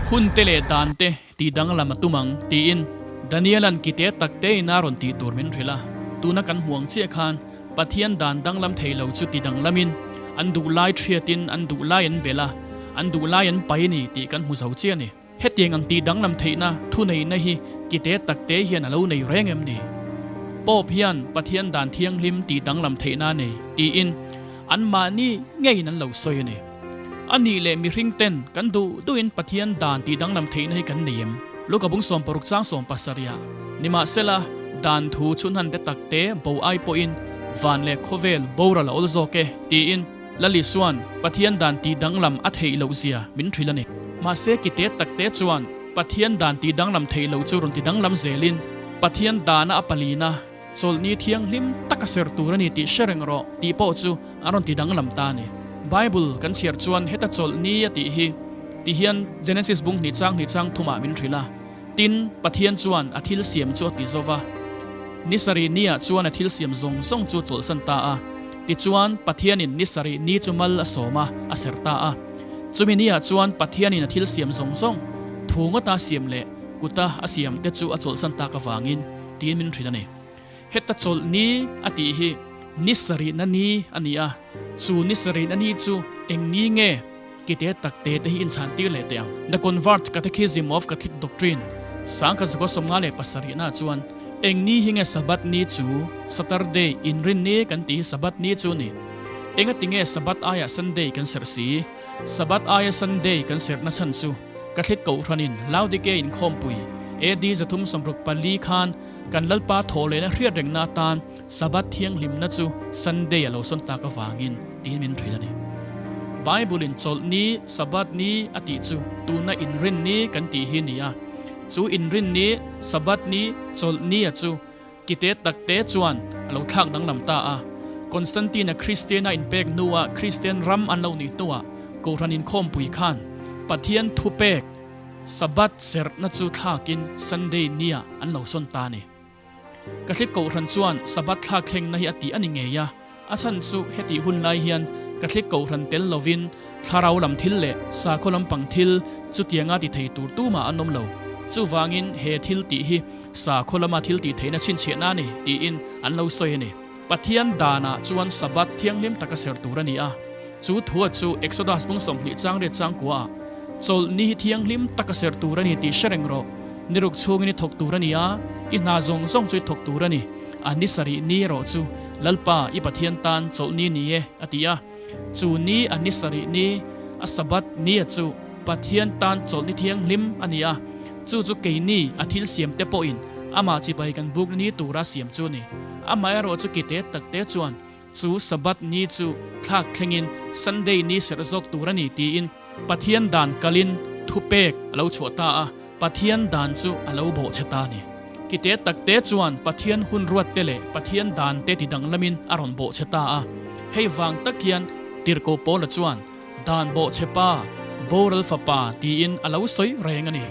Hun te leh dan te tih danglam a tum ang, tiin Daniela'n kite tak tein a rawn tih tur min hrilh a. Tuna kan hmu ang chiah khan Pathian dan danglam thei lo chu ti danglamin an duh lai thiatin an duh lai an belh a, an duh lai an pai a ni tih kan hmu zo chiah a ni. Hetiang ang tih danglam theihna thuneihna hi kite takte hian a lo nei reng em ni? Pope hian Pathian dan thianghlim tih danglam theihna a nei tiin anmahni ngeiin an lo sawi a ni. A nih leh mihring ten kan duh duhin Pathian dan tih danglam theihna hi kan nei em? Luka bung 60 chang 17 ah, Nimahsela, dan thu chhunhan te takte bo ai pawhin van leh khawvel boral a awl zawk e tiin, Lali chuan Pathian dan tih danglam a theih loh zia min hrilh a ni. Mahse kite takte chuan Pathian dan tih danglam theih loh chu rawn ti danglam zelin Pathian dana a palina chawlhni thianghlim taka ser tur a ni tih hre reng rawh tih pawh chu an rawn ti danglam ta a ni. Bible kan chhiar chuan heta chawlhni a tih hi ti hian Genesis bung hnih chang hnih chang thumah min hrilh a. Tin, Pathian chuan a thil siam chu a ti zo va. Ni sarih niah chuan a thil siam zawng zawng chu a chawlhsan ta a. Tichuan, Pathianin ni sarih ni chu mal a sawm a, a ser ta a. Chumi niah chuan Pathianin a thil siam zawng zawng, thu ngawta a siam leh kuta a siam te chu a chawlhsan tak avangin, tiin min hrilh a ni. Heta chawlh ni a tih hi ni sarihna ni a ni a, chu ni sarihna ni chu eng ni nge? Kite tak te te hi inchhan tir leh teh ang. The Convert Catechism of Catholic Doctrine, Sangkhat zakua 57 nah chuan, Eng ni hi nge Sabbath ni chu? Saturday, inrin ni kan tih hi Sabbath ni chu ni. Engati nge Sabbath aiah Sunday kan serh si? Sabbath aia Sunday kan serhna chhan chu Catholic Kohhranin Laodikea inkhawmpui AD 364 khan kan Lalpa thawhlehna hriat rengna atan Sabbath thianghlimna chu Sunday a lo sawn tak avangin tiin min hrilh a ni. Bible-in chawlh ni, Sabbath ni, a tih chu tuna inrin ni kan tih hi a ni a. Chu inrin ni, Sabbath ni, chawlh ni a chu kite takte chuan a lo thlak danglam ta a. Constantine-a Kristian-a inpek hnuah Kristian ram an lo nih hnuah Kohhran inkhawmpui khan Pathian thupek Sabbath serhna chu thlakin Sunday nia an lo sawn ta a ni. Catholic Kohhran chuan Sabbath thlak thlengna hi a tih a ni ngei a, a chhan chu hetih hun lai hian Catholic Kohhran tel lovin thlarau lam thil leh sakhaw lampang thil chutianga ti thei tur tumah an awm lo. Chuvangin he thil tih hi sakhaw lama thil tih theihna chhinchhiahna a ni tiin an lo sawi a ni. Pathian danah chuan Sabbath thianghlim taka ser tur a ni a, chu thua chu Exodus bung 20 chang riat chang kuaah, Chawlhni hi thianghlim taka ser tur a ni tih hre reng rawh. Ni ruk chhungin i thawk tur a ni a, i hna zawng zawng chu i thawk tur a ni. A ni sarih ni erawh chu Lalpa i Pathian tan chawlhni ni e, a ti a. Chu ni a ni sarih ni, a Sabbath ni a chu Pathian tan chawlhni thianghlim a ni a. Chu chu keini a thil siam te pawhin amah chibai kan bukna ni tura siam chu a ni. Amaherawh chu kite takte chuan Chu Sabbath ni chu thlak thlengin Sunday ni serh zawk tur a ni tiin Pathian dan kalin thupek a lo chhuah ta a, Pathian dan chu a lo bawhchhe ta a ni. Kite takte chuan Pathian hun ruat te leh Pathian dan te ti danglamin a rawn bawhchhe ta a. Hei vang tak hian Tirhkoh Paula chuan Dan bawhchhe pa, boral fapa tiin a lo sawi reng a ni.